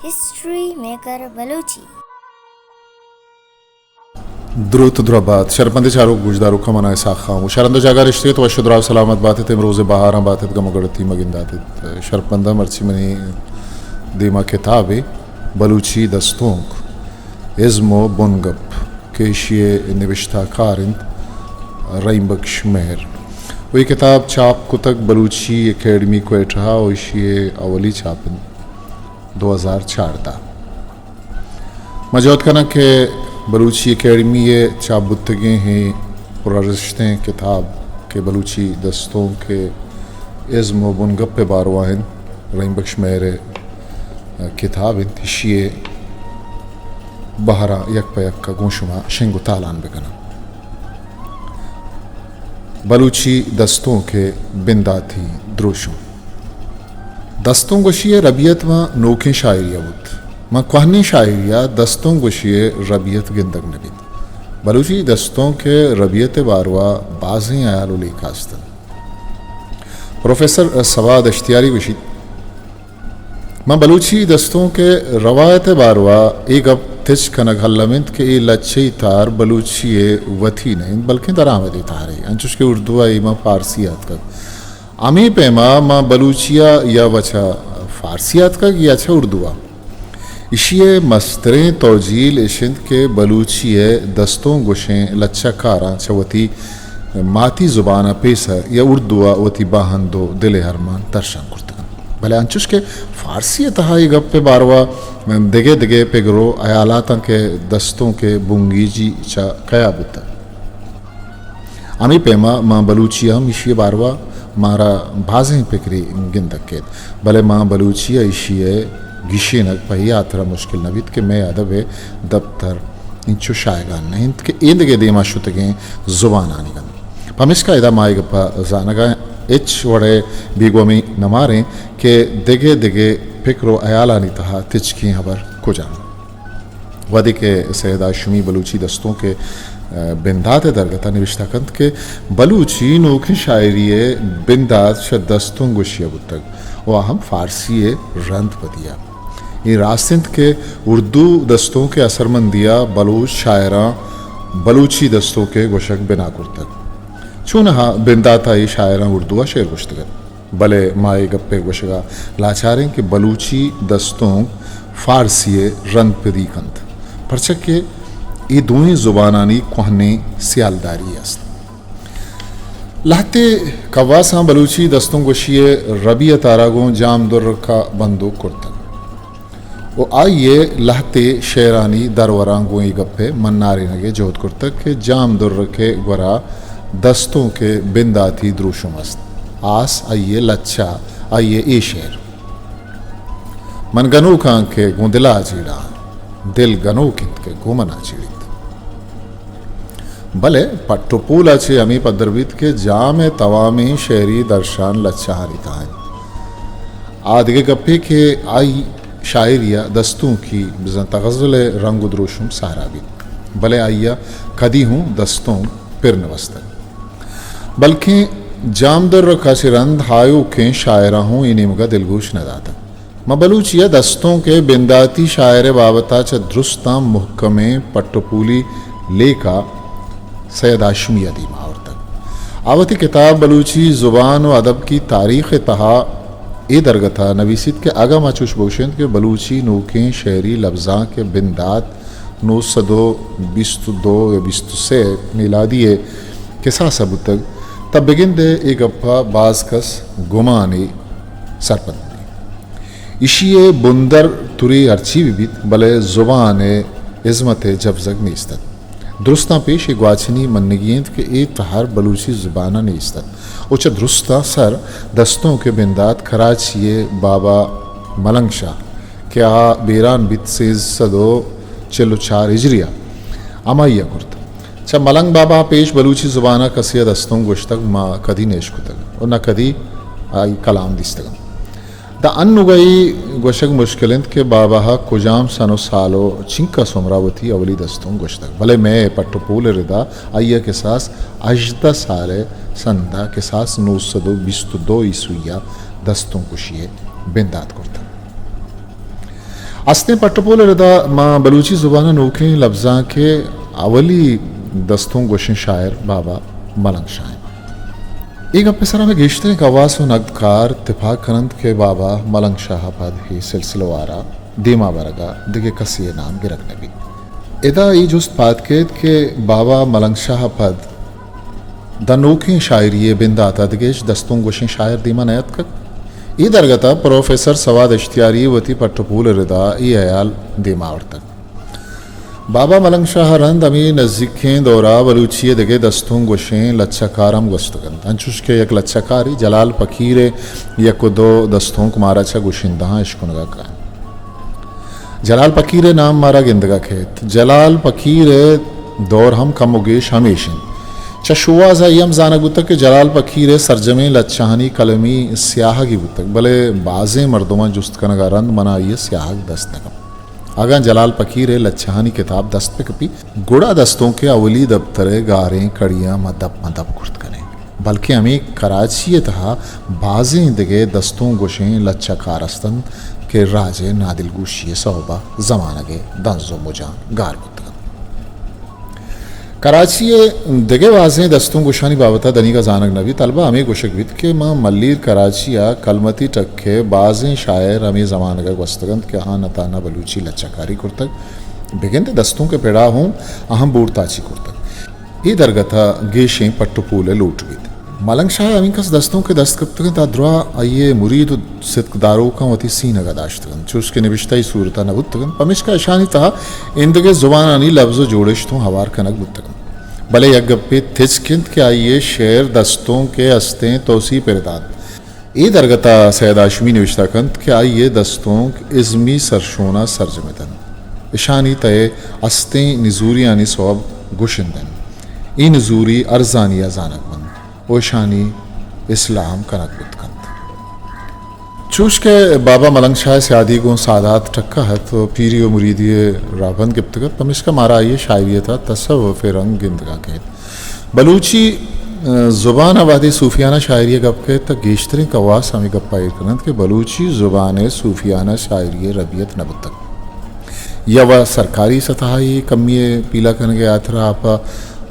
History maker Balochi. دروت درا بات، شرپندیں چاروک گوشداروکاں، من آں اسحاق خاموش۔ شرند ءُ جاگہ رشتگ ات، وش ءُ دراہ ءُ سلامت بات ات۔ امروز ءِ بہاراں بات ات، گم ءُ گڑتی مہ گندات ات۔ شرپنداں، مرچی منی دیما کتابے بلوچی دستونک، ازم ءُ بنگپ کہ ایشی ءِ نبشتہ کار انت رحیم بخش مہر۔ ءُ اے کتاب چاپ کتگ بلوچی اکیڈمی کوئٹہ ءَ ءُ ایشی ءِ اولی چاپ انت دو ہزار چاردہ۔ ما جہد کناں کہ بلوچی اکیڈمی ءِ چاپ بوتگیں اے پرارزشتیں کتاب کہ بلوچی دستونک ءِ ازم ءُ بنگپ ءِ باروا انت، رحیم بخش مہر ءِ کتاب انت، ایشی ءِ بہراں یک پہ یک ءَ گوں شما شنگ ءُ تالان بکناں۔ بلوچی دستونک ءِ بنداتی دروشم۔ دستونک گوشی ءِ ربیت ماں نوکیں شاعری ءَ بوت۔ ماں کوہنیں شاعری ءَ دستونک گوشی ءِ ربیت گندگ نہ بیت۔ بلوچی دستونک ءِ ربیت ءِ باروا بازیں ہیال ءُ لیکہ است انت۔ پروفیسر صبا دشتیاری گوشیت، ماں بلوچی دستونک ءِ روایت ءِ باروا اے گپ تچک کنگ الم انت کہ اے لچہی تہر بلوچی ءِ وتی نہ انت، بلکیں درآمدیں تہرے، انچوش کہ اردو ءَ اے ماں فارسی ءَ اتکگ۔ ہمے پیما ماں بلوچی ءَ یا وَ چہ فارسی ءَ اتکگ یا چہ اردو ءَ۔ ایشی ءِ مستریں توجیل اش انت کہ بلوچی ءِ دستونک گوشیں لچہ کاراں چہ وتی ماتی زبان ءَ پیسر یا اردو ءَ وتی باہند ءُ دل ءِ ارمان درشان کرتگ انت۔ بلے انچوش کہ فارسی ءِ تہا اے گپ ءِ باروا دگہ دگہ پگر ءُ ہیالاتاں کہ دستونک ءِ بنگیجی چہ کیا بوتگ، ہمے پیما ماں بلوچی ءَ ہم ایشی ءِ باروا مارا بازیں پکرے گندگ کیت، بلے ماں بلوچی ءَ ایشی ءِ گیشینگ پہ اے ہاترا مشکل نہ بیت کہ مئے ادب ءِ دپتر انچو شاہگان نہ انت کہ ایندگہ دیما شتگیں زبانانی گند۔ پمیشکا ادا ما اے گپ ءَ زانگ ءَ ہچ وڑ ءَ بیگوامی نہ ماریں کہ دگہ دگہ پکر ءُ ہیالانی تہا تچکیں ہبر کجام انت۔ وہدے کہ سید ہاشمی بلوچی دستونک ءِ، ءَ، بندات ءِ درگت ءَ نبشتہ کنت کہ بلوچی نوکیں شاعری ءِ بندات چہ دستونک گوشی ءَ بوتگ ءُ آ ہم فارسی ءِ رند پدی ءَ۔ اے راست انت کہ اردو دستونک ءِ اثرمندی ءَ بلوچ شاعراں بلوچی دستونک ءِ گوشگ بنا کرتگ۔ چونہا بندات ءَ اے شاعراں اردو ءَ شعر گوشتگ ات۔ بلے ما اے گپ ءِ گوشگ ءَ لاچار ایں کہ بلوچی دستونک فارسی ءِ رند پدی کنت، پرچا کہ اے دوئیں زبانانی کوہنیں سیالداری است۔ لہتے کواساں بلوچی دستونک گوشی ءِ ربیت ءَ را گوں جام درک ءَ بندوک کرتگ۔ ءُ آئی ءِ لہتے شعرانی دروراں گوں اے گپ ءِ منارینگ ءِ جہد کرتگ کہ جام درک ءِ گورا دستونک ءِ بنداتی دروشم است۔ آس آئی ءِ لچہ، آئی ءِ اے شعر: من گنوکاں کہ گوں دل ءَ جیڑاں، دل گنوک انت کہ گوں من ءَ جیڑیت۔ بلے پٹ ءُ پول ءَ چہ ہمے پدر بیت کہ جام ءِ توامیں شعری درشان لچہانی تہا انت۔ آ دگہ گپے کہ آئی شاعری ءَ دستونکی بزاں تغزل ءِ رنگ ءُ دروشم سہرا بیت، بلے آئی ءَ کدی ہوں دستونک پر نہ بستگ۔ بلکیں جام درک ءَ چہ رند آیوکیں شاعراں ہوں اے نیمگ ءَ دلگوش نہ داتگ۔ ماں بلوچی ءَ دستونک ءِ بنداتی شاعر ءِ بابت ءَ چہ درستاں مھکمیں پٹ ءُ پولی لیکہ سید ہاشمی ءَ دیما آورتگ۔ آ وتی کتاب بلوچی زبان و ادب کی تاریخ ءِ تہا اے درگت ءَ نویسیت کہ اگاں ما چوش بگوشیں کہ بلوچی نوکیں شعری لبزانک ءِ بندات نو سد و بیست و دو یا بیست و سے میلادی ءِ کساس ءَ بوتگ، تہ بگندئے اے گپ ءَ باز کس گمانے سرپد بہ بیت۔ ایشی ءِ بندر تری ہرچی بہ بیت، بلے زبان ءِ ازمت ءِ جبزگ نیست ات۔ درستاں پیش اے گواچنی منگی انت کہ اے تہر بلوچی زبان ءَ نیست ات و چہ درستاں سر دستونک ءِ بندات کراچی ءِ بابا ملنگ شاہ کہ آ بیران بیت سیزدہ سد و چل و چار ہجری ءَ، ہمائی ءَ کرت۔ چہ ملنگ بابا ءَ پیش بلوچی زبان ءَ کسے ءَ دستونک گوشتگ ما کدی نہ اشکتگ و نہ کدی آئی کلام دیستگ انت۔ داں انوگہ اے گوشگ مشکل انت کہ بابا ءَ کجام سن و سال و چنکس عمر ءَ وتی اولی دستونک گوشتگ، بلے مئے پٹ و پول ءِ ردا آئی ءَ کساس ہژدہ سال ءِ سند ءَ کساس نو سد و بیست و دو عیسوی ءَ دستونک گوشی ءِ بندات کرتگ۔ استیں پٹ ءُ پول ءِ ردا ماں بلوچی زبان ءِ نوکیں لبزانک ءِ اولی دستونک گوشیں شاعر بابا ملنگ شاہ انت۔ اے گپ ءِ سرا مئے گیشتریں کواس ءُ نگدکار تپاک کن انت کہ بابا ملنگ شاہ ءَ پد اے سلسلہ وار ءَ دیما برگ ءَ دگہ کسے ءِ نام گرگ نہ بیت۔ ادا اے جست پاد کیت کہ بابا ملنگ شاہ ءَ پد داں نوکیں شاعری ءِ بندات ءَ دگہ ہچ دستونک گوشیں شاعر دیما نیاتکگ؟ اے درگت ءَ پروفیسر سواد اشتیاری وتی پٹ ءُ پول ءِ ردا اے ہیال دیما آورتگ۔ بابا ملنگ شاہ ءَ رند ہمے نزیکیں دور ءَ بلوچی ءِ دگہ دستونک گوشیں لچہ کار ہم گوستگ انت، انچوش کہ یک لچہ کارے جلال پکیر ءِ یک ءُ دو دستونک مارا چہ گوشندہاں اشکنگ ءَ کاینت۔ جلال پکیر ءِ نام مارا گندگ ءَ کیت۔ جلال پکیر ءِ دور ہم کم ءُ گیش ہمیش انت۔ چہ شوہاز ءَ اے ہم زانگ بوتگ کہ جلال پکیر ءِ سرجمیں لچہانی قلمی سیاہگے بوتگ، بلے بازیں مردماں جست کنگ ءَ رند من ءَ آئی ءِ سیاہگ دست نہ کپت۔ اگاں جلال پکیر ءِ لچہانی کتاب دست بہ کپیت، گڑا دستونک ءِ اولی دپتر ءِ گاریں کڑیاں ما دپ ماں دپ کرت کنیں۔ بلکیں ہمے کراچی ءِ تہا بازیں دگہ دستونک گوشیں لچہ کار است انت کہ راج ءِ نادلگوشی ءِ سوب ءَ زمانگ ءِ دنز ءُ مجاں گار بوتگ انت۔ کراچی ءِ دگہ بازیں دستونک گوشانی بابت ءَ دنیگا زانگ نہ بیت، البت ہمے گوشگ بیت کہ ماں ملیر کراچی ءَ کلمتی ٹک ءِ بازیں شاعر ہمے زمانگ ءَ گوستگ انت کہ آہاں نہ تہنا بلوچی لچہ کاری کرتگ، بگندے دستونک ءِ پڑا ہوں اہم بور تاچی کرتگ۔ اے درگت ءَ گیشیں پٹ ءُ پول ءِ لوٹ بیت۔ ملنگ شاہ ءِ ہمینکس دستونک کہ دست کپتگ انت، آ دراہ آئی ءِ مرید ءُ ستک داروکاں وتی سینگ ءَ داشتگ انت، چوش کہ نبشتہی صورت ءَ نہ بوتگ انت، پمیشکا اشانی تہا ایندگہ زبانانی لبز ءُ جوڑشت ہوں ہوار کنگ بوتگ انت۔ بلے یک گپے تچک انت کہ آئی ءِ شعر دستونک ءِ استیں توسیپ ءِ ردا انت۔ اے درگت ءَ سید ہاشمی نبشتہ کنت کہ آئی ءِ دستونک ازمی سرشون ءَ سرجم اتنت۔ اشانی تہ ءَ استیں نزوریانی سوب گشندہ انت۔ اے نزوری ارزانی ءَ زانگ بنت ءُ اشانی اصلاح ہم کنگ بوت کنت۔ چوش کہ بابا ملنگ شاہ ءِ سیادی گوں سادات ٹکا ات ءُ پیری ءُ مریدی ءِ راہبند گپتگ ات، پمیشکا مارا آئی ءِ شاعری ءِ تہا تصوف ءِ رنگ گندگ ءَ کیت۔ بلوچی، ءَ، زبان ءَ وہدے صوفیانہ شاعری ءِ گپ کئیت، تہ گیشتریں کواس ہمے گپ ءَ ایر کن انت کہ بلوچی زبان ءِ صوفیانہ شاعری ءِ ربیت نہ بوتگ۔ یا وَ سرکاری سطح ءَ کمی ءِ پیلہ کنگ ءِ ہاترا آ پہ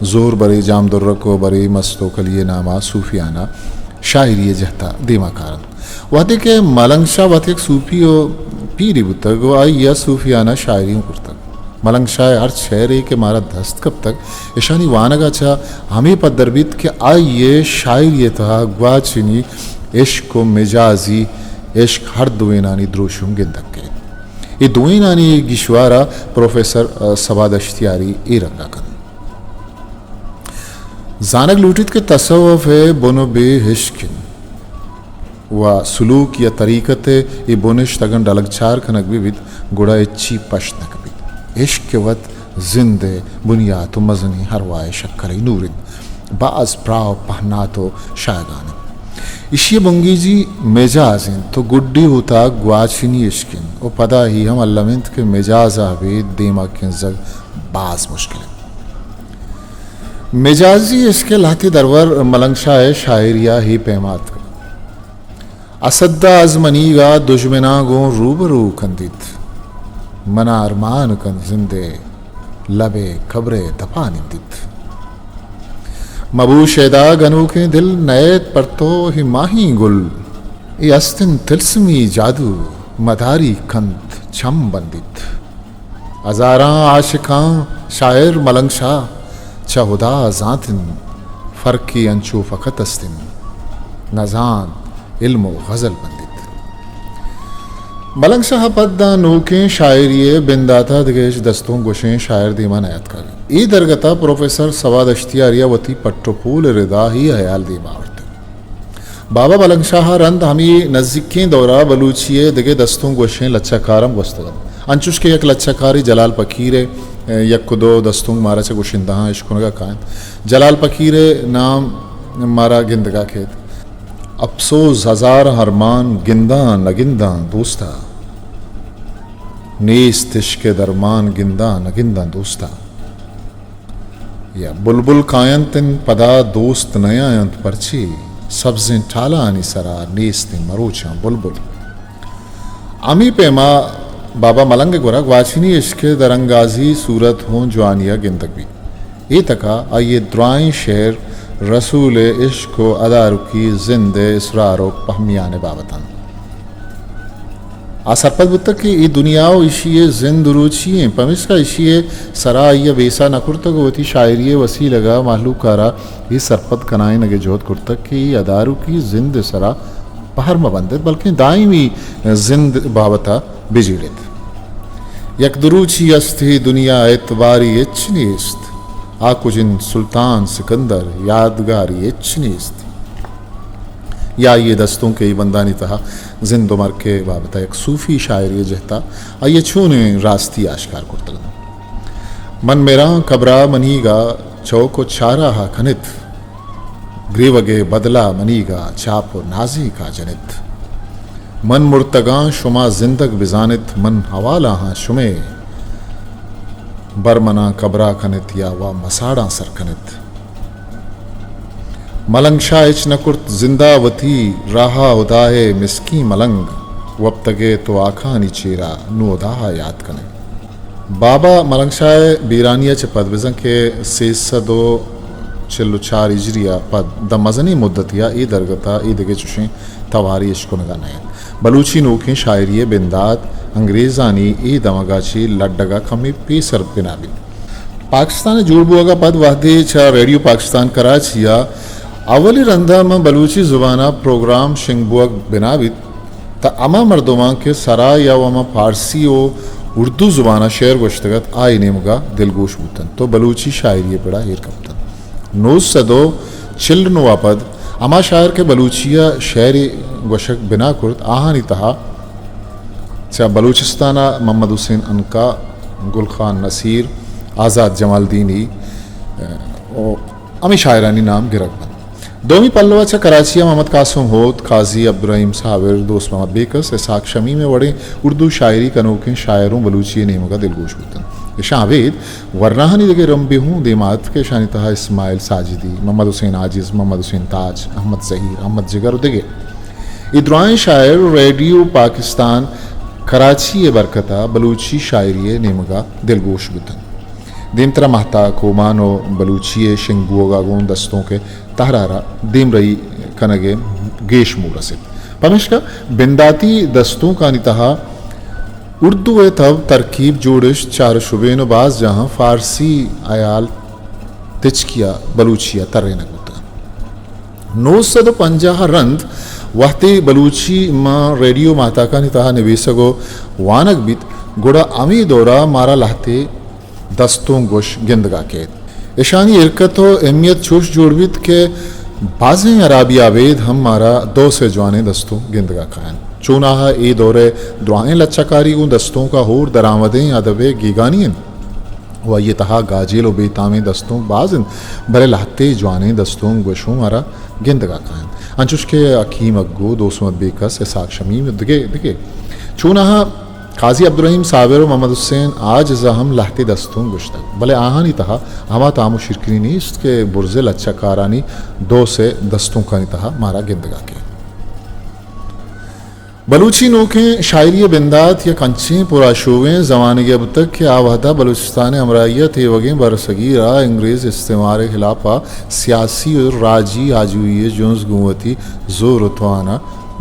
زور برے جام درک ءُ برے مست ءُ کلی ءِ نام ءَ صوفیانہ شاعری ءِ جہت ءَ دیما کار انت۔ وہدے کہ ملنگ شاہ وت یک صوفی ءُ پیرے بوتگ ءُ آئی ءَ صوفیانہ شاعری اوں کرتگ۔ ملنگ شاہ ءِ ہرچ شعرے کہ مارا دست کپتگ، اشانی وانگ ءَ چہ ہمے پدر بیت کہ آئی ءِ شاعری ءِ تہا گواچنی عشق ءُ مجازی عشق ہر دوئینانی دروشم گندگ کئیت۔ اے دوئینانی گیشوار ءَ پروفیسر، ءَ، سواد اشتیاری اے رنگ ءَ کنت۔ زانگ لوٹیت کہ تصوف ءِ بن ءُ بے عشق انت ءُ سلوک یا طریقت ءِ اے بنشت اگاں ڈلگچار کنگ بہ بیت، گڑا ہچی پشت نہ کپیت۔ عشق کہ وت زند ءِ بنیات ءُ مزنیں ہرواہ ءِ شکرئی نور انت، باز پراہ ءُ پہنات ءُ شاہگان انت۔ ایشی ءِ بنگیجی مجاز انت ءُ گڈی اوتاگ گواچنی عشق انت ءُ پدا اے ہم الم انت کہ مجاز ءَ ابید دیما کنزگ باز مشکل انت۔ مجازی عشق ءِ لہتے درور ملنگ شاہ ءِ شاعری ءَ اے پیما اتکگ۔ اسد ءَ از منیگ ءَ دژمناں گوں روبرو کندیت۔ منا ارمان کنت زند ءِ لب ءِ کبر ءِ دپ ءَ نندیت۔ مبو شیدا گنوکیں دل نئیت پر تو اے ماہیں گل۔ اے است انت تلسمی جادو مداری کنت چم بندیت۔ ہزاراں عاشقاں شاعر ملنگ شاہ چہ ہدا زانت انت، فرقے انچو فقط است انت، نزانت علم ءُ غزل بندیت۔ ملنگ شاہ ءَ پد داں نوکیں شاعری ءِ بندات ءَ دگہ ہچ دستونک گوشیں شاعر دیما نیاتکگ۔ اے درگت ءَ پروفیسر سواد اشتیاری ءَ وتی پٹ ءُ پول ءِ ردا اے ہیال دیما آورتگ۔ بابا ملنگ شاہ ءَ رند ہمے نزیکیں دور ءَ بلوچی ءِ دگہ دستونک گوشیں لچہ کار ہم گوستگ انت۔ انچوش کہ یک لچہ کارے جلال پکیر ءِ یک ءُ دو دستونک مارا چہ گشندہاں اشکنگ ءَ کاینت۔ جلال پکیر ءِ نام مارا گندگ ءَ کیت۔ اپسوز ہزار ارمان گنداں نہ گنداں دوستا، نیست عشق ءِ درمان گنداں نہ گنداں دوستا۔ یا بلبل کاینت انت پدا دوست نیاینت پرچے، سبزیں ٹالانی سرا نیست انت مروچاں بلبل۔ ہمے پیما بابا ملنگ ءِ گورا گواچنی عشق ءِ درانگازی صورت ہوں جوانی ءَ گندگ بیت۔ اے تک ءَ آئی ءِ درائیں شعر رسول ءِ عشق و ادارکی زند ءِ اسرار و پہمیان ءِ بابت انت۔ آ سرپد بوتگ کہ اے دنیا و ایشی ءِ زند روچی انت، پمیشکا ایشی ءِ سرا آئی ءَ بیسہ نہ کرتگ و وتی شاعری ءِ وسیلگ ءَ مہلوک ءَ را اے سرپد کنائینگ ءِ جہد کرتگ کہ اے ادارکی زند ءِ سرا پہر مہ بندیت، بلکیں دائمی زند بابت ءَ بجیڑیت۔ یک دو روچی است اے دنیا، اعتباری ہچ نیست۔ آ کجن سلطان سکندر، یادگاری ہچ نیست۔ یا آئی ءِ دستونک ءِ اے بندانی تہا زند و مرگ ءِ بابت ءَ یک صوفی شاعری ءِ جہت ءَ آئی ءَ چونیں راستی آشکار کرتگ انت۔ من مراں قبرا منیگا چوک و چاراہا کنت، گریوگ ءِ بدلا منیگا چاپ و نازینکا جنت۔ من مرتگاں شما زندگ بزانت، من حوالہ آں شمے، بر منا قبرا کنت یا وا مساڑاں سر کنت۔ ملنگ شاہ ہچ نہ کرت زندا وتی راہا، ہدا ءِ مسکیں ملنگ وپتگ ءِ تو آکانی چیرا، نوں ہدا ءَ یات کن ئے۔ بابا ملنگ شاہ ءِ بیرانی ءَ چہ پد بزاں کہ سیصد و چل و چار ہجری ءَ پد داں مزنیں مدتے ءَ اے درگت ءَ اے دگہ چشیں توارے اشکنگ ءَ نہ انت۔ بلوچی نوکیں شاعری ءِ بندات انگریزانی اے دمگ ءَ چہ لڈگ ءَ کمے پیسر بنا بیت۔ پاکستان ءِ جوڑ بوگ ءَ پد وہدے چہ ریڈیو پاکستان کراچی ءَ اولی رند ءَ ماں بلوچی زبان ءَ پروگرام شنگ بوگ بنا بیت، تہ ہما مردماں کہ سرا یا و ہما پارسی و اردو زبان ءَ شعر گوشتگ ات، آئی نیمگ ءَ دلگوش بوت انت و بلوچی شاعری ءِ پڑ ءَ ایر کپت انت۔ نو سد و چل نو ءَ پد ہما شاعر کہ بلوچی ءَ شعرے گوشگ بنا کرت، آہانی تہا چہ بلوچستان ءَ محمد حسین عنقا، گل خان نصیر، آزاد جمالدینی، ءُ ہمے شاعرانی نام گرگ بنت۔ دومی پلو ءَ چہ کراچی ءَ محمد قاسم ہوت، قاضی عبدالرحیم صابر، دوست محمد بیکس، اسحاق شمیم ءِ وڑیں اردو شاعری کنوکیں شاعر اوں بلوچی ءِ نیمگ ءَ دلگوش بوت انت۔ اشاں ابید ورناہانی دگہ رمبے ہوں دیما اتک کہ اشانی تہا اسماعیل ساجدی، محمد حسین عاجز، محمد حسین تاج، احمد زہیر، احمد جگر ءُ دگہ۔ اے درائیں شاعر ریڈیو پاکستان کراچی ءِ برکت ءَ بلوچی شاعری ءِ نیمگ ءَ دلگوش بوت انت۔ دیمترا مہتاک اومان ءُ بلوچی ءِ شنگ بوگ ءَ گوں دستونک ءِ تہرار ءَ دیمرئی کنگ ءِ گیش موہ رست۔ پمیشکا بنداتی دستونکانی تہا اردو ءِ تب، ترکیب، جوڑشت، چار ءُ شبین ءُ باز جاہاں فارسی ہیال تچکی ءَ بلوچی ءَ ترینگ بوتگ انت۔ نو سد ءُ پنجاہ ءَ رند وہدے بلوچی ماں ریڈیو ماہتاکانی تہا نبیسگ ءُ وانگ بیت، گڑا ہمے دور ءَ مارا لہتے دستونک گوش گندگ ءَ کیت۔ اشانی حرکت ءُ اہمیت چوش جوڑ بیت کہ بازیں عرابی ابید ہم مارا دو سے جوانیں دستونک گندگ ءَ کاینت۔ چوناہا اے دور ءِ درائیں لچہ کاری گوں دستونک ءَ ہور درآمدیں ادب ءِ گیگانی انت۔ ءُ آئی ءِ تہا گاجیل ءُ بے تامیں دستونک باز انت، بلے لہتے جوانیں دستونک گوش اوں مارا گندگ ءَ کاینت، انچوش کہ حکیم اگو، دوست محمد بیکس، اسحاق شمیم ءُ دگہ دگہ۔ چوناہا قاضی عبدالرحیم صابر ءُ محمد حسین عاجز ءَ ہم لہتے دستونک گوشتگ، بلے آہانی تہا ہما تام ءُ شیرکنی نیست کہ برز ءِ لچہ کارانی دو سے دستونکانی تہا مارا گندگ ءَ کیت۔ بلوچی نوکیں شاعری ءِ بندات یک انچیں پرآشوبیں زمانگے ءَ بوتگ کہ آ وہد ءَ بلوچستان ءِ ہمراہی ءَ تیوگیں برصغیر ءَ انگریز استعمار ءِ ہلاپ ءَ سیاسی ءُ راجی آجوئی ءِ جنز گوں وتی زور ءُ توان ءَ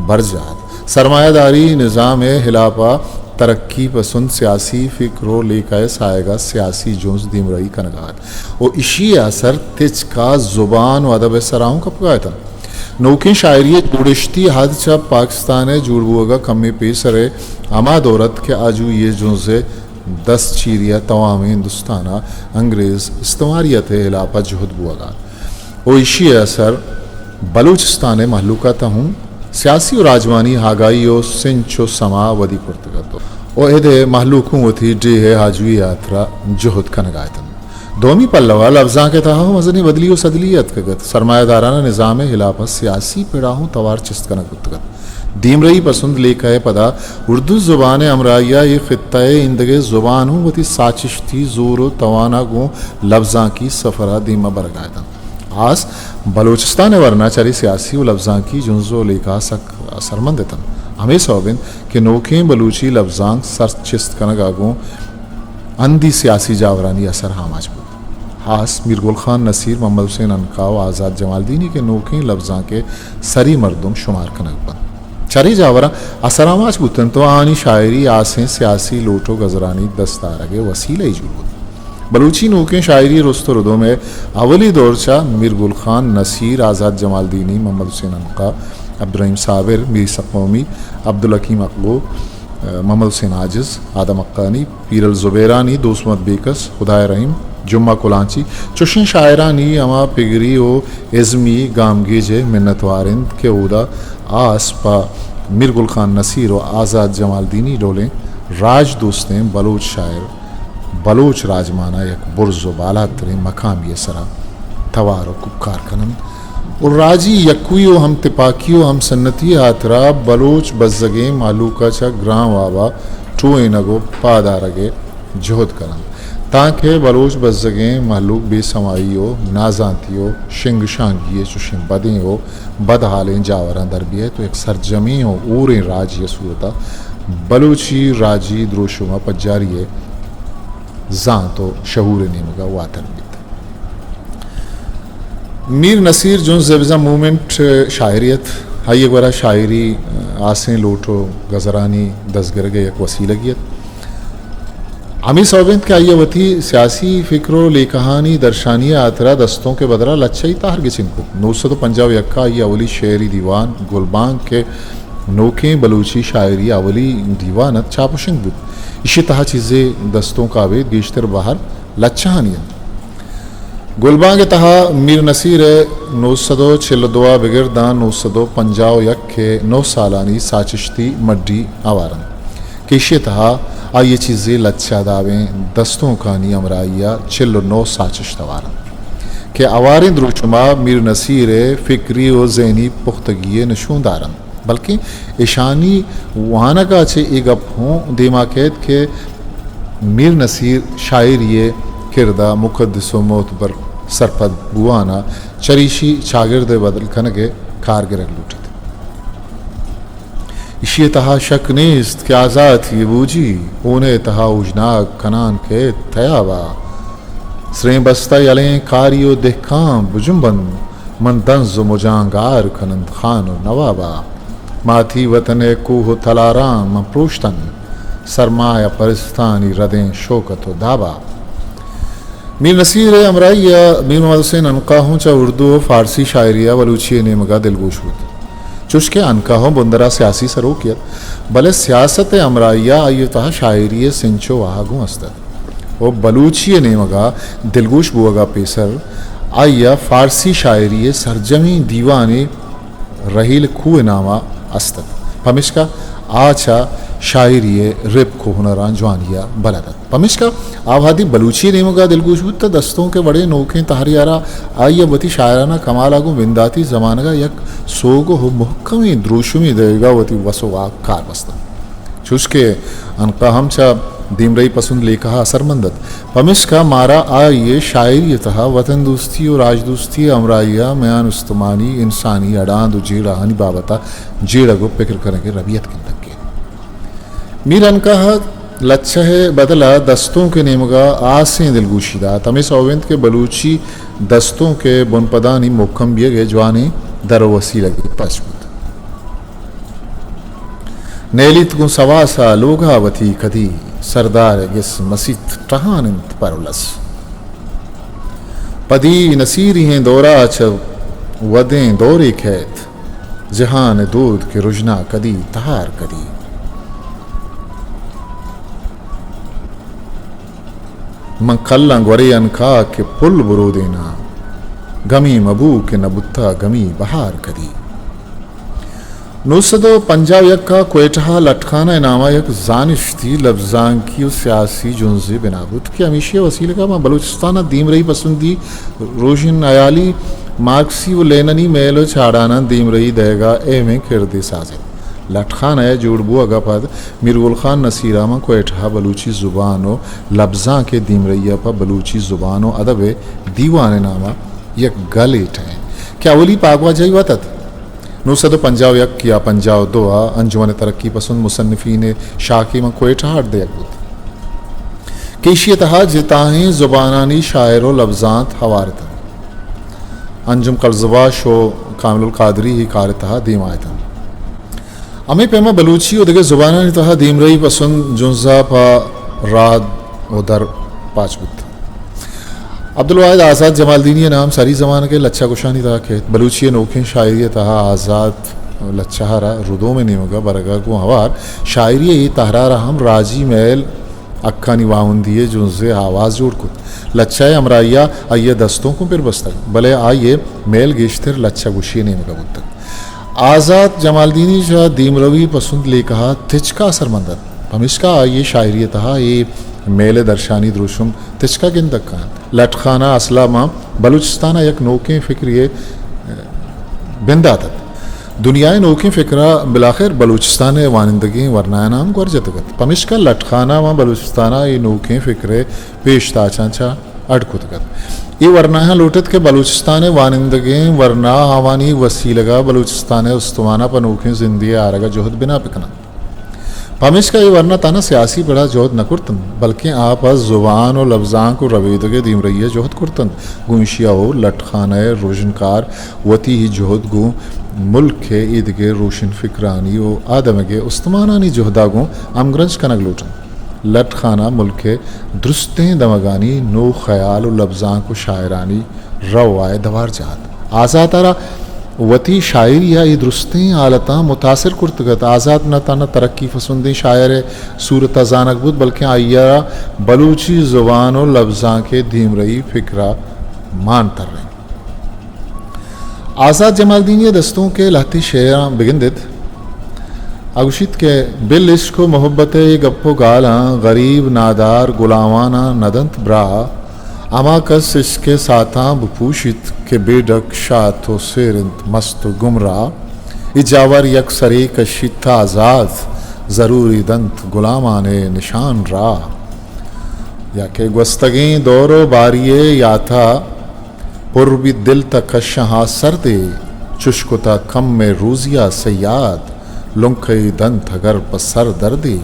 برجاہ ات۔ سرمایہ داری نظام ءِ ہلاپ ءَ ترقی پسند سیاسی فکر ءُ لیکہ ءِ ساہگ ءَ سیاسی جنز دیمرئی کنگ ءَ ات ءُ ایشی ءِ اثر تچک ءَ زبان ءُ ادب ءِ سرا اوں کپگ ءَ اتنت۔ نوکیں شاعری ءِ جوڑشتی حد چہ پاکستان ءِ جوڑ بوگ ءَ کمے پیسر ءِ ہما دور ات کہ آجوئی ءِ جنز ءِ دست چیری ءَ توامیں ہندوستان ءَ انگریز استعماریت ءِ ہلاپ ءَ جہد بوگ ءَ ات ءُ ایشی ءِ اثر بلوچستان ءِ مہلوک ءَ تہ ہوں سیاسی ءُ راجوانی آگاہی ءُ سنچ ءُ سما ودی کرتگ ات ءُ اِد ءِ مہلوک اوں وتی ڈیھ ءِ آجوئی ءِ ہاترا جہد کنگ ءَ اتنت۔ دومی پلو ءَ لبزانک ءِ تہا ہم مزنیں بدلی ءُ سدلی اتکگ ات۔ سرمایہ دارانہ نظام ءِ ہلاپ ءَ سیاسی پڑ ءَ ہوں توار چست کنگ بوتگ ات۔ دیمرئی پسند لیکہ ءِ پدا اردو زبان ءِ ہمراہی ءَ اے خطہ ءِ ایندگہ زبان ہوں وتی ساچشتی زور ءُ توان ءَ گوں لبزانکی سفر ءَ دیم ءَ برگ ءَ اتنت۔ ہاس بلوچستان ءِ ورنا چرے سیاسی ءُ لبزانکی جنز ءُ لیکہ سک اثرمند اتنت۔ ہمے سوب انت کہ نوکیں بلوچی لبزانک سر چست کنگ ءَ گوں ہندی سیاسی جاورانی اثر آماچ بوت۔ ہاس میر گل خان نصیر، محمد حسین عنقا ءُ آزات جمالدینی کہ نوکیں لبزانک ءِ سری مردم شمار کنگ بنت، چرے جاوراں اثر آماچ بوت انت ءُ آہانی شاعری ہاسیں سیاسی لوٹ ءُ گزرانی دست آرگ ءِ وسیلہ ئے جوڑ بوت۔ بلوچی نوکیں شاعری ءِ رست ءُ ردوم ءِ اولی دور چہ میر گل خان نصیر، آزات جمالدینی، محمد حسین عنقا، عبدالرحیم صابر، میر عیسی قومی، عبدالحکیم اقبو، محمد حسین عاجز، آدم حقانی، پیرل زبیرانی، دوست محمد بیکس، خدائے رحیم، جمعہ کلانچی، چشیں شاعرانی ہما پگری ءُ ازمی گامگیج ءِ منتوار انت کہ اودا آس پہ میر گل خان نصیر ءُ آزات جمالدینی ڈولیں راج دوستیں بلوچ شاعر بلوچ راجمان ءَ یک برز ءُ بالادتریں مقامی ءِ سرا توار ءُ کوکار کن انت ءُ راجی یکوئی ءُ ہم تپاکی ءُ ہم سنتی ءِ ہاترا بلوچ بزگیں مہلوک ءَ چہ گران واب ءَ ٹوہینگ ءُ پادآرگ ءِ جہد کن انت، تانکہ بلوچ بزگیں مہلوک بے سمائی ءُ نازانتی ءُ شنگ شانگی ءِ چشیں بدیں ءُ بدحالیں جاوراں در بیایت ءُ یک سرجمیں ءُ ہوریں راجے ءِ صورت ءَ بلوچی راجی دروشم ءِ پجاری ءِ زانت ءُ شعور ءِ نیمگ ءَ واتر بیت۔ میر نصیر جنز ءِ بزاں مومنٹ شاعرے ات۔ آئی ءِ گورا شاعری ہاسیں لوٹ ءُ گزرانی دزگرگ ءِ یک وسیلگے ات۔ ہمے سوب انت کہ آئی ءَ وتی سیاسی فکر ءُ لیکہانی درشانی ءِ ہاترا دستونک ءِ بدل ءَ لچہی تہر گچین کت۔ نو سد ءُ پنجاہ ءُ یک ءَ آئی ءِ اولی شعری دیوان گلبانک کہ نوکیں بلوچی شاعری ءِ اولی دیوان ات، چاپ ءُ شنگ بوت۔ ایشی ءِ تہا چیزے دستونک ءَ ابید گیشتر بہر لچہانی انت۔ گلبانک ءِ تہا میر نصیر ءِ نو سد ءُ چل ءُ دو ءَ بگر داں نو سد ءُ پنجاہ ءُ یک ءِ نو سالانی ساچشتی مڈی ہوار انت کہ ایشی ءِ تہا آئی ءِ چیزے لچہ دابیں دستونکانی ہمراہی ءَ چل ءُ نو ساچشت ہوار انت کہ ہواریں دروشم ءَ میر نصیر ءِ فکری ءُ ذہنی پختگی ءِ نشوندار انت۔ بلکیں اشانی وانگ ءَ چہ اے گپ ہوں دیما کئیت کہ میر نصیر شاعری ءِ کرد ءَ مقدس ءُ معتبر سرپد بوان ءَ چریشی چاگرد ءِ بدل کنگ ءِ کار گرگ لوٹیت۔ ایشی ءِ تہا شک نیست کہ آزاتی ءِ بوجی ہون ءِ تہا اوژناگ کنان کئیت تیاب ءَ۔ سریں بستہ یلیں کاری ءُ دہکان بجنبنت، من دنز ءُ مجاں گار کننت خان ءُ نواب ءَ۔ ماتی وطن ءِ کوہ ءُ تلاراں من پروشتن، سرمایہ پرستانی ردیں شوکت ءُ داب ءَ۔ میر نصیر ءِ ہمراہی ءَ میر محمد حسین عنقا ہوں چہ اردو ءُ فارسی شاعری ءَ بلوچی ءِ نیمگ ءَ دلگوش بوت۔ چوشکہ عنقا ہوں بندر ءَ سیاسی سروکے ات، بلے سیاست ءِ ہمراہی ءَ آئی ءِ تہا شاعری ءِ سنچ ءُ واہگ ہوں است ات۔ ءُ بلوچی ءِ نیمگ ءَ دلگوش بوگ ءَ پیسر آئی ءَ فارسی شاعری ءِ سرجمیں دیوانے رحیل کوہ ءِ نام ءَ است ات، پمیشکا آ چہ شاعری ءِ رپک ءُ ہنراں جوانی ءَ بلد ات۔ پمیشکا آ وہدے بلوچی ءِ نیمگ ءَ دلگوش بوت تہ دستونک ءِ وڑیں نوکیں تہرے ءَ را آئی ءَ وتی شاعرانہ کمال ءَ گوں بنداتی زمانگ ءَ یک سوگہ ءُ مہکمیں دروشمے دئیگ ءَ وتی وس ءُ واک کار بست انت۔ چوشکہ عنقا ہم چہ دیمرئی پسند لیکہ ءَ اثرمند ات، پمیشکا مارا آئی ءِ شاعری ءِ تہا وطن دوستی ءُ راج دوستی ءِ ہمراہی ءَ میان استمانی انسانی اڑاند ءُ جیڑہانی بابت ءَ جیڑگ ءُ پکر کنگ ءِ ربیت گندگ کیت۔ میر عنقا ءِ لچہ ءِ بدل ءَ دستونک ءِ نیمگ ءَ ہاسیں دلگوشی دات۔ ہمے سوب انت کہ بلوچی دستونک ءِ بنپدانی مھکم بیگ ءِ جوانیں در ءُ وسیلگے پچ بوت۔ نیلیت گوں سواس ءَ لوگ ءَ وتی کدی، سردار ءِ گس مسیت ٹہان انت پر الس۔ پدی نصیری ئیں دور ءَ چہ ودیں دورے کئیت، جہان ءِ دود کہ رژنا کدی تہار کدی۔ من کلاں گورے عنقا کہ پل برودیناں، گمی مبو کہ نہ بوتا گمی بہار کدی۔ نو سد ءُ پنجاہ ءُ یک ءَ کوئٹہ ءَ لٹخانہ ءِ نام ءَ یک زانشتی، لبزانکی ءُ سیاسی جنزے بنا بوت کہ ہمیشی ءِ وسیلگ ءَ ماں بلوچستان ءَ دیمرئی پسندی، روژن ہیالی، مارکسی ءُ لیننی میل ءُ چاڑاناں دیمرئی دئیگ ءَ اہمیں کردے ساز ات۔ لٹخانہ ءِ جوڑ بوگ ءَ پد میر گل خان نصیر ءَ ماں کوئٹہ ءَ بلوچی زبان ءُ لبزانک ءِ دیمرئی ءَ پہ بلوچی زبان ءُ ادب ءِ دیوان ءِ نام ءَ یک گلے ٹہینت کہ اولی پاگواجہی وت ات۔ نو سد و پنجاہ و یک یا پنجاہ و دو ءَ انجمن ترقی پسند مصنفین شاخی من کوئٹہ ءَ اڈ دیگ بوت کہ ایشی ءِ تہا جتاہیں زبانانی شاعر و لبزانت ہوار اتنت۔ انجم قلزباش و کامل القادری ای کار ءِ تہا دیم آیتنت۔ ہمے پیما بلوچی و دگہ زبانانی تہا دیمرئی پسند جنزا پہ راد و در پاچ بوت۔ عبدالواحد آزات جمالدینی ءِ نام ساری زمانگ ءِ لچہ گوشانی تہا کیت۔ بلوچی ءِ نوکیں شاعری ءِ تہا آزات لچہ ءَ را ردوم ءِ نیمگ ءَ برگ ءَ گوں ہوار شاعری ءِ اے تہرار ءَ ہم راجی مئیل حقانی واہندی ءِ جنزے آواز جوڑ کت۔ لچہ ءِ ہمراہی ءَ آئی ءِ دستونک اوں پر بستگ، بلے آئی ءِ مئیل گیشتر لچہ گوشی ءِ نیمگ ءَ بوتگ۔ آزات جمالدینی چہ دیمروی پسند لیکہ ءَ تچک ءَ اثرمند ات، پمیشکا آئی ءِ شاعری ءِ تہا اے مئیل ءِ درشانی دروشم تچک ءَ گندگ کاینت۔ لٹ خانہ اصل ءَ ماں بلوچستان ءَ یک نوکیں فکرے ءِ بندات ات۔ دنیا ءِ نوکیں فکر ءَ بلاخر بلوچستان ءِ وانندگیں ورنایاں ہم گور جتگ ات، پمیشکا لٹ خانہ ماں بلوچستان ءَ اے نوکیں فکر ءِ پیش تاچاں چہ اڈ کتگ ات۔ اے ورنایاں لوٹ ات کہ بلوچستان ءِ وانندگیں ورنا آوانی وسیلگ ءَ بلوچستان ءِ استمان ءَ پہ نوکیں زندے ءِ آرگ ءَ جہد بنا بہ کن انت۔ پمیشکا اے ورنا تہنا سیاسی پڑ ءَ جہد نہ کرت انت، بلکیں آ پہ زبان و لبزانک و ربیدگ ءِ دیمرئی ءَ جہد کرت انت۔ گوں ایشی ءَ ہور لٹ خانہ ءِ رژنکار وتی جہد گوں ملک ءِ ایدگہ روشن فکرانی و آ دمگ ءِ استمانانی جہد ءَ گوں ہمگرنچ کنگ لوٹ انت۔ لٹ خانہ ملک ءِ درستیں دمگانی نوخیال و لبزانک و شاعرانی روا ءِ دوار جاہت۔ آزات ءَ را وتی شاعری ءَ اے درستیں حالتاں متاثر کرتگ ات۔ آزات نہ تہنا ترقی پسندیں شاعر ءِ صورت ءَ زانگ بوت، بلکیں آئی ءَ را بلوچی زبان و لبزانک ءِ دیمرئی فکر ءَ مان ترینت۔ آزات جمالدینی ءِ دستونک ءِ لہتے شعراں بگندیت۔ آ گوشیت کہ بل عشق و محبت ءِ گپ و گالاں، غریب نادار گلاماناں نہ دنت براہ۔ ہما کس عشق ءِ ساتاں بپوشیت کہ بے ڈک شات و سیر انت مست و گمراہ۔ اے جاور یک سرے کشیت آزات، ضروری دنت گلامان ءِ نشان راہ۔ یا کہ گوستگیں دور و باری ءِ یات ءَ پر بیت دل تہ کشہاں سردے، چش کتہ کم ءِ روزی ءَ صیاد، لنکہے دنت اگر پہ سر دردے۔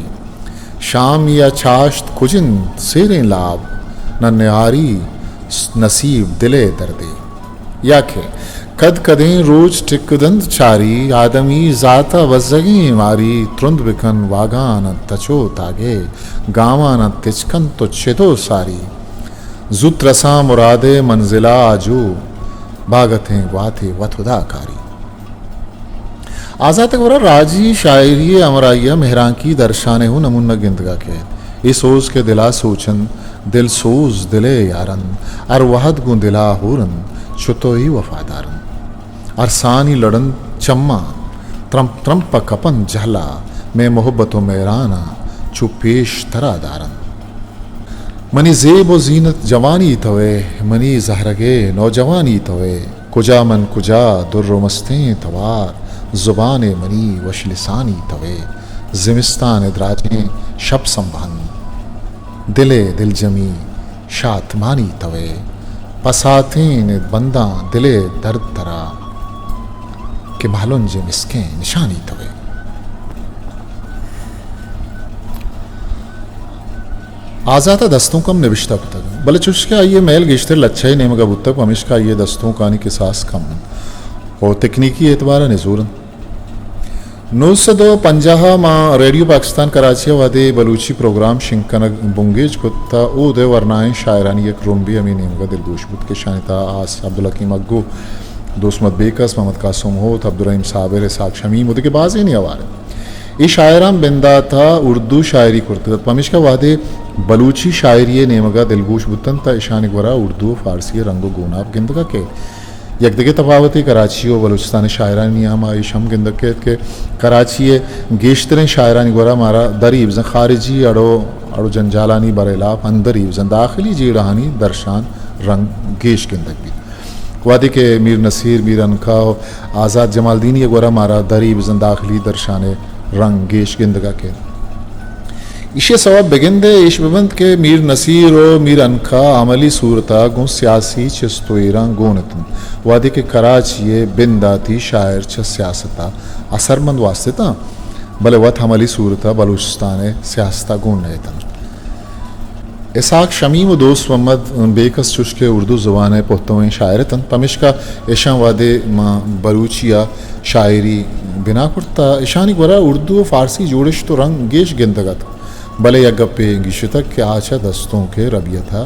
شامی ءَ چاشت کج انت سیریں لاب، نہ نہاری نصیب دل ءِ دردے۔ یا کہ کد کدیں روچ ٹک دنت چاری، آدمی ذات ءَ بزگیں ماری، ترند بکن واگان انت تچو تاگے، گامان انت تچکن تو چدو ساری۔ زوت رساں مراد ءِ منزل ءَ آجو، باگتیں گواتے وت ہدا کاری۔ آزات ءِ گورا راجی شاعری ءِ ہمراہی ءَ مہرانکی درشان ءِ ہوں نمونگ گندگ ءَ کیت۔ اے سوز کہ دل ءَ سوچن، دل سوز دل ءِ یارن، ہر وہد گوں دل ءَ ہورن، چتوئی وفادارن۔ ارسانی لڑن چماں، ترمپ ترمپ ءَ کپن جہلا، مئے محبت و مہراناں، چو پیش ترا دارن۔ منی زیب و زینت جوانی توئے، منی زہرگے نوجوانی توئے، کجا من کجا در و مستیں توار، زبان منی وش لسانی توئے، زمستان دراجیں شپ سمبہن، دل دلجمی شاتمانی توئے، پساتین بنداں دل درد ترا، کہ مہلنج مسکیں نشانی توئے۔ آزات ءَ دستونک ہم نبشتہ کتگ، بلے چوشکہ آئی ءِ مئیل گیشتر لچہ ءِ نیمگ ءَ بوتگ، پمیشکا آئی ءِ دستونکانی کساس کم انت و تکنیکی اعتبار ءَ نزور انت۔ نو سد و پنجاہ ءَ ماں ریڈیو پاکستان کراچی ءَ وہدے بلوچی پروگرام شنگ کنگ بنگیج کت تہ اود ءِ ورنائیں شاعرانی یک رمبے ہمے نیمگ ءَ دلگوش بوت کہ اشانی تہا آس عبدالحکیم اگو، دوست محمد بیکس، محمد قاسم ہوت، عبدالرحیم صابر، اسحاق شمیم و دگہ بازینے ہوار انت۔ اے شاعراں بندات ءَ اردو شاعری کرتگ ات، پمیشکا وہدے بلوچی شاعری ءِ نیمگ ءَ دلگوش بوت انت تہ اشانی گورا اردو و فارسی ءِ رنگ و گوناپ گندگ ءَ کیت۔ یک دگہ تپاوتے کراچی و بلوچستان ءِ شاعرانی نیام ءَ ایش ہم گندگ کیت کہ کراچی ءِ گیشتریں شاعرانی گورا مارا دری بزاں خارجی اڑ و، اڑ و جنجالانی برخلاف اندری بزاں داخلی جیڑہانی درشان رنگ گیش گندگ بیت۔ وہدے کہ میر نصیر، میر عنقا و آزات جمالدینی ءِ گورا مارا دری بزاں داخلی درشان ءِ رنگ گیش گندگ ءَ کیت۔ ایشی ءِ سوب بگندئے ایش بہ بنت کہ میر نصیر ءُ میر عنقا عملی صورت ءَ گوں سیاسی چست ءُ ایراں گون اتنت، وھدے کہ کراچی ءِ بنداتی شاعر چہ سیاست ءَ اثرمند واسطتاں، بلے وت عملی صورت ءَ بلوچستان ءِ سیاست ءَ گون نہ اتنت۔ اسحاق شمیم ءُ دوست محمد بیکس چوش کہ اردو زبان ءِ پہتویں شاعر اتنت، پمیشکا اشاں وھدے ماں بلوچی ءَ شاعری بنا کرت تہ اشانی گورا اردو ءُ فارسی جوڑشت ءُ رنگ گیش گندگ ات، بلے یک گپے گیشتگ کہ آ چہ دستونک ءِ ربیت ءَ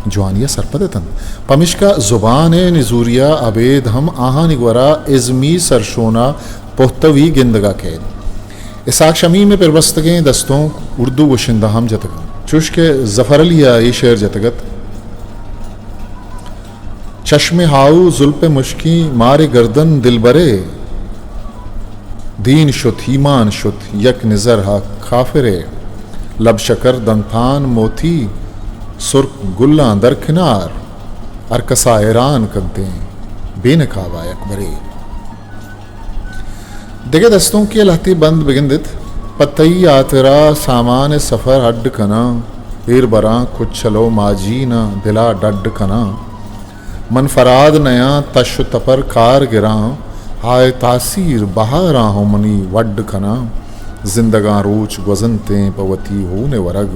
جوانی ءَ سرپد اتنت، پمیشکا زبان ءِ نزوری ءَ ابید ہم آہانی گورا ازمی سرشون ءَ پہتوی گندگ ءَ کئیت۔ اسحاق شمیم ءِ پربستگیں دستونک اردو گشندہ ہم جتگ انت، چوش کہ ظفر علی ءَ اے شعر جتگ ات، چشم ہاؤ زلپ مشکیں مار گردن دلبرے، دین شت ایمان شت یک نظر ہا کافرے، لب شکر دنتان موتی سرک گلاں درکنار، ہر کسا حیران کنتیں بے نقابا یک برے۔ دگہ دستونکے ءِ لہتے بند بگندت، پہ تئی ہاترا سامان سفر اڈ کناں، ایر براں کچل ءُ ماجیناں دلا ڈڈ کناں۔ من فراد نیاں تش ءُ تپر کار گراں، ہائے تاثیر بہاراں ہوں منی وڈ کناں۔ زندگاں روچ گوزنتیں پہ وتی ہون ءِ ورگ،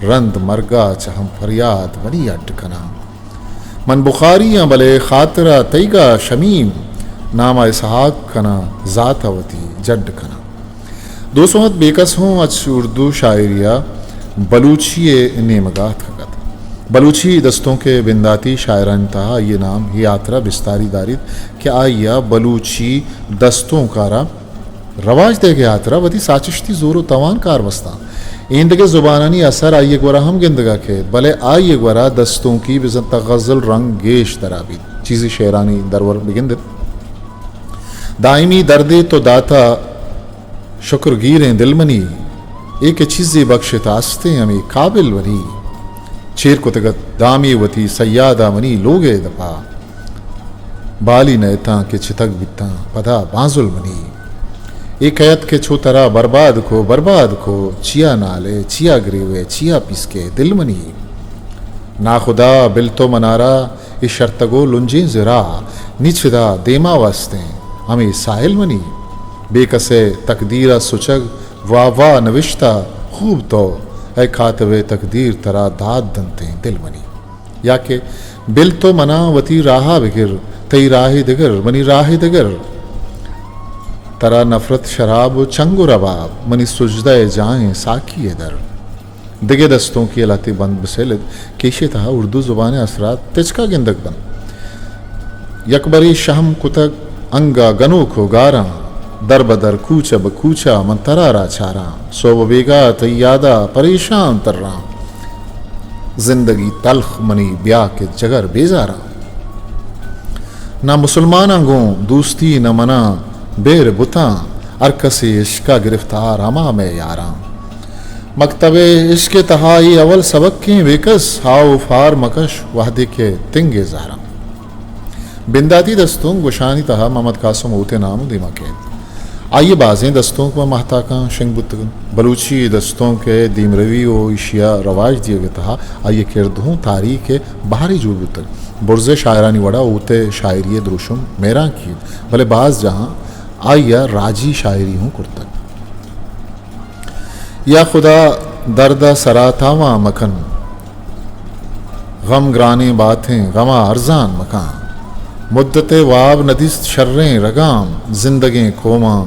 رند مرگا چہ ہم فریاد منی اڈ کناں۔ من بخاری آں بلے خاطر ءَ تئیگا شمیم، نام ءَ اسحاق کناں، ذات ءَ وتی جڈ کناں۔ دوست محمد بیکس ہوں اچ اردو شاعری ءَ بلوچی ءِ نیمگ ءَ اتکگ ات۔ بلوچی دستونک ءِ بنداتی شاعرانی تہا آئی ءِ نام اے ہاترا بستاری داریت کہ آئی ءَ بلوچی دستونک ءَ را رواج دئیگ ءِ ہاترا وتی ساچشتی زور ءُ توان کار بستاں۔ ایندگہ زبانانی اثر آئی ءِ گورا ہم گندگ ءَ کئیت، بلے آئی ءِ گورا دستونکی بزاں تہ غزل رنگ گیش ترا بیت۔ چیزے شعرانی درور بگندت۔ دائمی دردے تو داتا شکر گیریں دل منی، اے کہ چیزے بخشت ہستیں ہمے قابل منی۔ چیر کتگ ات دامی وتی سیادا منی لوگ ءِ دپا۔ بالی نئیتاں کہ چتگ بیتاں پدا بانزل منی۔ اے کئیت کہ چو ترا برباد کو، برباد کو، چیا نالے، چیا گریوے، چیا پیسکے دل منی۔ ناخدا بل تو منارا اے شرتگو لنجیں زرا، نی چدا دیما وستیں ہمے ساحل منی۔ بے کسے تقدیرا سچگ واہ واہ نوشتہ خوب تو، اے کاتب تقدیر ترا داد دنتیں دل منی۔ یا کہ بل تو منا وتی راہا بگر، تئی راہے دگر، منی راہے دگر۔ ترا نفرت شراب و چنگ و رباب، منی سجدہ ء جاہیں ساقی ء در۔ دگہ دستونکے ء لہتے بند بسیل ات کہ ایشی ء تہا اردو زبان ء اثرات تچکا گندگ بنت۔ یک برے شہم کتگ انگا گنوک و گاراں، در بدر کوچہ بہ کوچہ من ترا را چاراں۔ سہب و بیگاہ تئی یادا پریشان تراں۔ زندگی تلخ منی بیا کہ جگر بیزاراں۔ نہ مسلماناں گوں دوستی نہ مناں بیر بتاں، ہر کسے عشقا گرفتار ہما مئے یاراں۔ مکتب عشق ء تہا اے اول سبقیں بے کس، ہاؤ فار مکش وہدے کہ تنگ ء زہراں۔ بنداتی دستونک گوشانی تہا محمد قاسم ہوت ء نام دیما کئیت۔ آئی ء بازیں دستونک پہ ماہتاکاں شنگ بوتگ انت۔ بلوچی دستونک ء دیمروی و ایشی ء رواج دیگ ء تہا آئی ء کرد ہوں تاریخ ء بہرے جوڑ بوتگ۔ برز ء شاعرانی وڑا ہوت ء شاعری ء دروشم مہرانکی انت، بلے باز جاہاں آئی ء راجی شاعری ہوں کرتگ۔ یا خدا، درد ء سرا تاوان مکن، غم گرانیں باتیں، غم ء ارزان مکن۔ مدت ء واب ندیست شریں رگام، زندگیں کوماں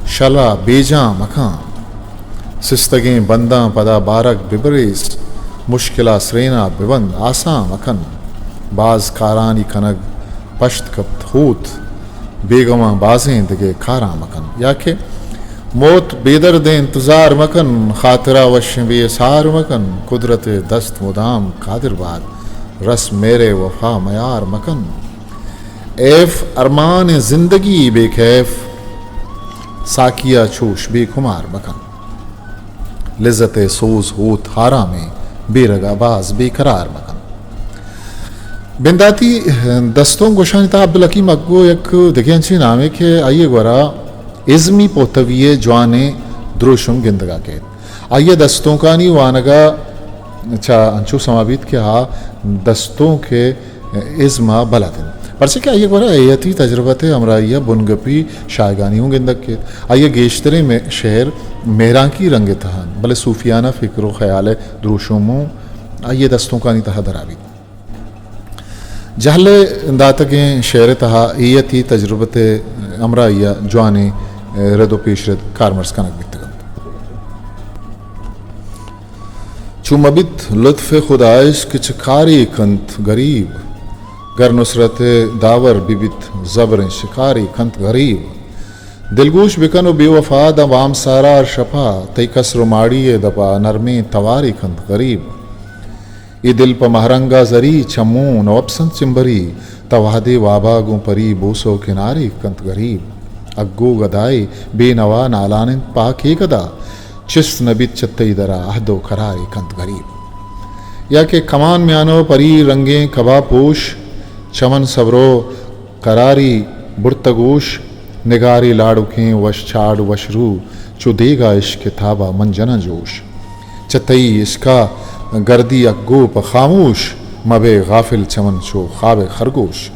شلا بیجان مکن۔ سستگیں بنداں پدا بارگ ببریس، مشکلا سرینا ببند آسان مکن۔ باز کارانی کنگ پشت کپت ہوت، بیگواں بازیں دگہ کاراں مکن۔ یا کہ موت بے درد انتظار مکن، خاطرہ وشیں بے سار مکن، قدرت دست مدام قادر باد، رس میرے وفا میار مکن۔ ایف ارمان زندگی بے کیف، ساقیا چوش بے خمار مکن۔ لذت ء سوز ہوت ہارامیں، بیرگا باز بے قرار مکن۔ بنداتی دستونک گوشانی تہا عبدالحکیم اگو یک دگہ انچیں نامے کہ آئی ء گورا ازمی پہتوی ء جوانیں دروشم گندگا کیت۔ آئی ءِ دستونکانی وانگ ءَ چہ انچو سما بیت کہ آ دستونک ءِ ازم ءَ بلد انت، پرچہ کہ آئی ءِ گورا حیاتی تجربت ءِ ہمراہی ءَ بنگپی شاہگانی ہوں گندگ کیت۔ آئی ءِ گیشتریں مہ-، شعر مہرانکی رنگ ءِ تہا انت، بلے صوفیانہ فکر و خیال ءِ دروشم ہوں آئی ءِ دستونکانی تہا درا بیت۔ جہل ءِ داتگیں شعر ءِ تہا حیاتی تجربت ءِ ہمراہی ءَ جوانیں رد و پیشرد کارمرز کنگ بیتگ انت۔ چو مہ بیت لطف خدایش کہ چہ کارے کنت غریب، گر نصرت داور بہ بیت زبریں شکارے کنت غریب۔ دلگوش بکن و بے وفا داں بامسارا شپا، تئی کسر و ماڑی ءِ دپا نرمیں توارے کنت غریب۔ اے دل پہ مہرنگا زری چمون و اپسنت چمبری، تہ وہدے وابا گوں پری بوسو کنارے کنت غریب۔ اگو گدائے بے نوا نالان انت پاکے گدا، چست نہ بیت چہ تئی درا عہد و قرارے کنت غریب۔ یا کہ کمان میانو پری رنگیں کبا پوش، چمن صبرو قراری برتگوش، نگاری لاڑکیں وش چاڑ وش رو، چو دیگا عشق تابا من جناں جوش۔ چہ تئی عشقا گردی اگو پہ خاموش، مبے غافل چمن چو خواب خرگوش۔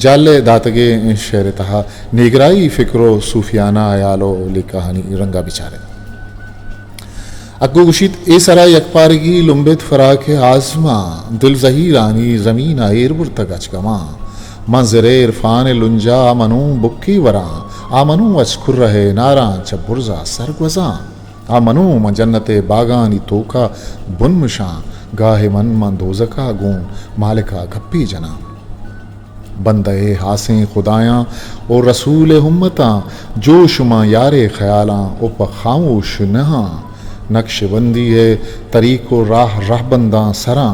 جہل ءِ داتگیں شعر ءِ تہا نیگرائی فکر و صوفیانہ حیال و لیکہانی رنگا بچارت۔ اگو گوشیت، اے سرا یکپارگی لمبت فراق آزماں، دل زہیرانی زمین ءَ ایر برتگ اچ گماں۔ من زرے عرفان لنجا آ منوں بکی وراں، آ منوں اچ کرہ ناراں چہ برزا سرگوزاں۔ آ منوں من جنت باگانی توکا بن مشاں، گاہ من من دوزکا گوں مالکا گپی جناں۔ بندہ ءِ ہاسیں خدایاں و رسول ءِ امتاں، جوش ماں یار ءِ خیالاں و پہ خاموش نہاں۔ نقش بندی ءِ طریق و راہ رہبنداں سراں،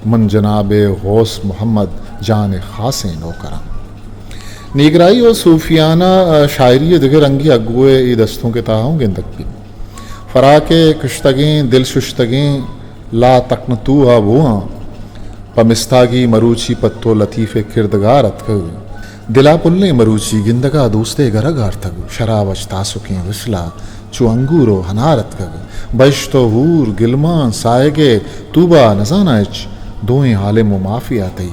من جناب غوث محمد جان ءِ خاصیں نوکراں۔ نیگرائی و صوفیانہ شاعری ءِ دگہ رنگے اگو ءِ اے دستونک ءِ تہا ہوں گندگ بیت۔ فراق ءِ کشتگیں دل ششتگیں لا تکنتو ءَ بواں، پہ مستاگی مروچی پہ تو لطیف ءِ کردگار اتکگ۔ دلا پلیں مروچی گندگا دوست ءِ گرگ آرتگ۔ شراب اچ تاسکیں وشلا چو انگور و ہنار اتکگ۔ بہشت و حور گلمان ساہگ ءِ توبا نزاناں اچ، دوئیں عالم و مافیا تئی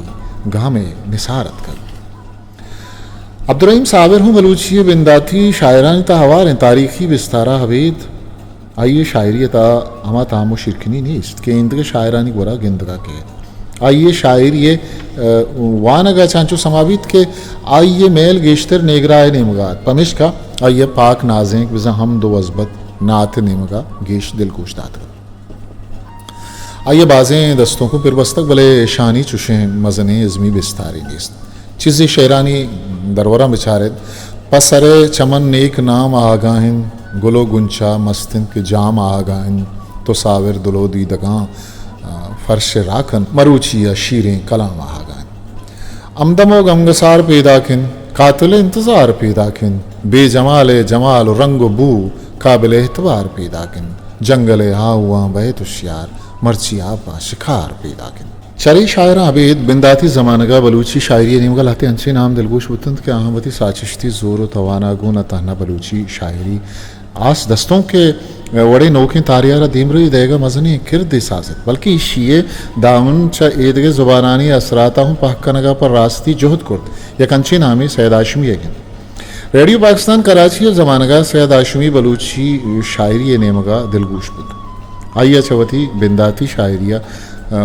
گام ءِ نثار اتکگ۔ عبدالرحیم صابر ہوں بلوچی ءِ بنداتی شاعرانی تہا ہواریں۔ تاریخی بستارا ابید آئی ءِ شاعری ءِ تہا ہما تام و شیرکنی نیست کہ ایندگہ شاعرانی گورا گندگا کئیت۔ آئی ءِ شاعری ءِ، ءَ، وانگ ءَ چانچو سما بیت کہ آئی ءِ میل گیشتر نیگرا ءِ نیمگا ات، پمیشکا آئی ءَ پاک نازینک بزاں حمد و وزبت نعت ءِ نیمگا گیش دلگوش داتگ ات۔ آئی ءَ بازیں دستونکوں پر بستگ، بلے اشانی چشیں مزنیں ازمی بستارے نیست۔ چیزے شعرانی دروران بچارت۔ پہ سر ءِ چمن نیک نام آگاہ انت، گل و گنچا مست انت کہ جام آگاہ انت۔ تو ساور دل و دیدگاں، آ، فرش ءَ راہ کن، مروچی ءَ شیریں کلام آگاہ انت۔ ہمدم و غمگسار پیداک انت، قاتل انتظار پیداک انت۔ بے جمال ءِ جمال و رنگ و بو قابل اعتبار پیداک انت۔ جنگل ءِ آہواں بئیت ہوشیار، مرچی آپاں شکار پیداک انت۔ چرے شاعراں ابید بنداتی زمانگ ءَ بلوچی شاعری ءِ نیمگ ءَ لہتے انچیں نام دلگوش بوت انت کہ آہاں وتی ساچشتی زور و توان ءَ گوں نہ تہنا بلوچی شاعری آس دستونک ءِ وڑیں نوکیں تہرے ءَ را دیمروی دئیگ ءَ مزنیں کردے ساز ات، بلکیں ایشی ءِ دامن چہ ایدگہ زبانانی اثرات ءَ ہم پہک کنگ ءَ پہ راستی جہد کرت۔ یک انچیں نامے سید ہاشمی ءِ گند۔ ریڈیو پاکستان کراچی ءِ زمانگ ءَ سید ہاشمی بلوچی شاعری ءِ نیمگ ءَ دلگوش بوت۔ آئی ءَ چہ وتی بنداتی شاعری ءَ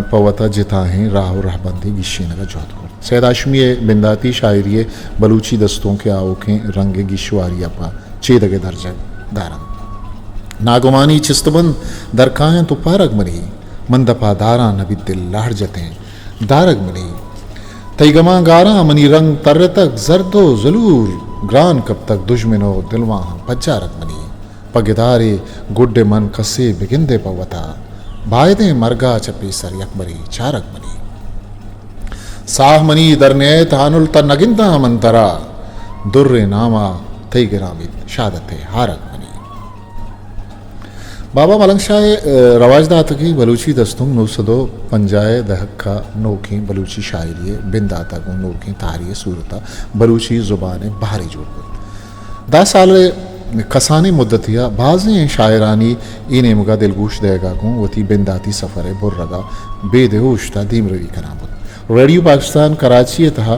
پہ وت ءَ جتاہیں راہ و رہبندے گیشینگ ءَ جہد کرت۔ سید ہاشمی ءِ بنداتی شاعری ءِ بلوچی دستونک ءِ آؤکیں رنگ ءِ گیشواری ءَ پہ چیدگ ءِ درجگ دار انت۔ ناگمانی چست بند در کاینت و پارگ منی، من دپا داراں نبی دل لہڑ جتیں دارگ منی۔ تئی گماں گاراں منی رنگ ترتگ زرد و زلور، گران کپتگ دژمن و دلواہاں پجارگ منی۔ پہ گدارے گڈ من کسے بگندے پہ وتا، بایدیں مرگا چہ پیسر یکبرے چارگ منی۔ ساہ منی در نیت ہانل تہ نگنداں من ترا، دریں ناما تئی گرامی شہادت ءِ ہارگ منی۔ بابا ملنگ شاہ ءِ، ءَ، رواج داتگیں بلوچی دستونک نو سد و پنجاہ ءِ دہک ءَ نوکیں بلوچی شاعری ءِ بندات ءَ گوں نوکیں تہرے ءِ صورت ءَ بلوچی زبان ءِ بہرے جوڑ کت۔ دہ سال ءِ کسانیں مدتے ءَ بازیں شاعرانی اے نیمگ ءَ دلگوش دئیگ ءَ گوں وتی بنداتی سفر ءِ برگ ءَ بید ءِ اوشت ءَ دیمروی کنان بوت۔ ریڈیو پاکستان کراچی ءِ تہا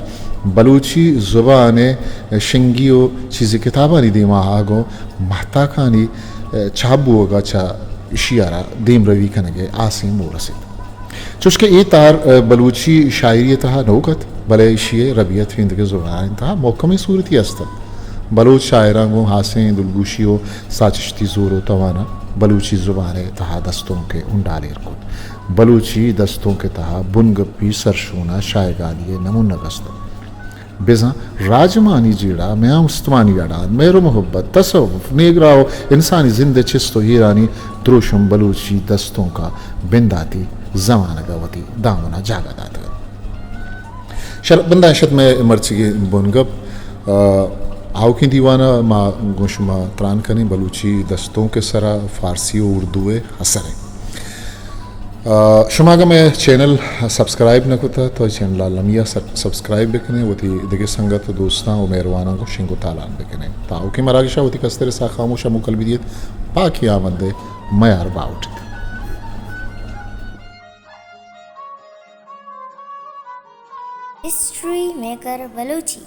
بلوچی زبان ءِ شنگی ءُ چیزے کتابانی دیما آ گوں مہتاکانی چاپ بوگ ءَ چہ ایشی ءَ را دیمروی کنگ ءِ آسے مورس ات۔ چوشکہ اے تار، ءَ، بلوچی شاعری ءِ تہا نوک ات، بلے ایشی ءِ ربیت ایندگہ زبانانی تہا مھکمیں صورتی است ات۔ بلوچ شاعراں گوں ہاسیں دلگوشی ءُ ساچشتی زور ءُ توان ءَ بلوچی زبان ءِ تہا دستونک ءِ ہنڈال ایر کت۔ بلوچی دستونک ءِ تہا بنگپی سرشون ءَ شاہگالی ءِ نمونگ است ات۔ بزاں راجمانی جیڑہ، میان استمانی اڑان، مہر ءُ محبت، تصوف، نیگراہ ءُ انسانی زند ءِ چست ءُ ایرانی دروشم بلوچی دستونک ءَ بنداتی زمانگ ءَ وتی دامن ءَ جاگہ داتگ ات۔ شر-، بنداں، اش ات مئے مرچیگیں بنگپ، ءَ، آؤکیں دیوان ءَ ما گوں شما تران کنیں بلوچی دستونک ءِ سرا فارسی ءُ اردو ءِ اثر ءَ۔ آ، شما اگاں مئے چینل سبسکرائب نہ کتہ تو چینل ءَ المی ءَ سر-، سبسکرائب بکنیں، وتی دگہ سنگت ءُ دوستاں ءُ مہرواناں گوں شنگ ءُ تالان بکنیں۔ تا آؤکیں مراگش ءَ وتی کستر ءِ ساہ خاموش ءَ موکل بدیت، پاکی آمد ءِ میار باہوٹ ات۔ History maker Balochi.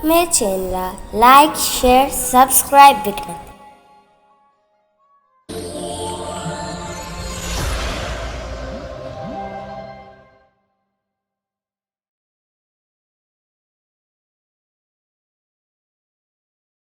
مئے چینل ءَ لائک، شیئر، سبسکرائب بکن ات۔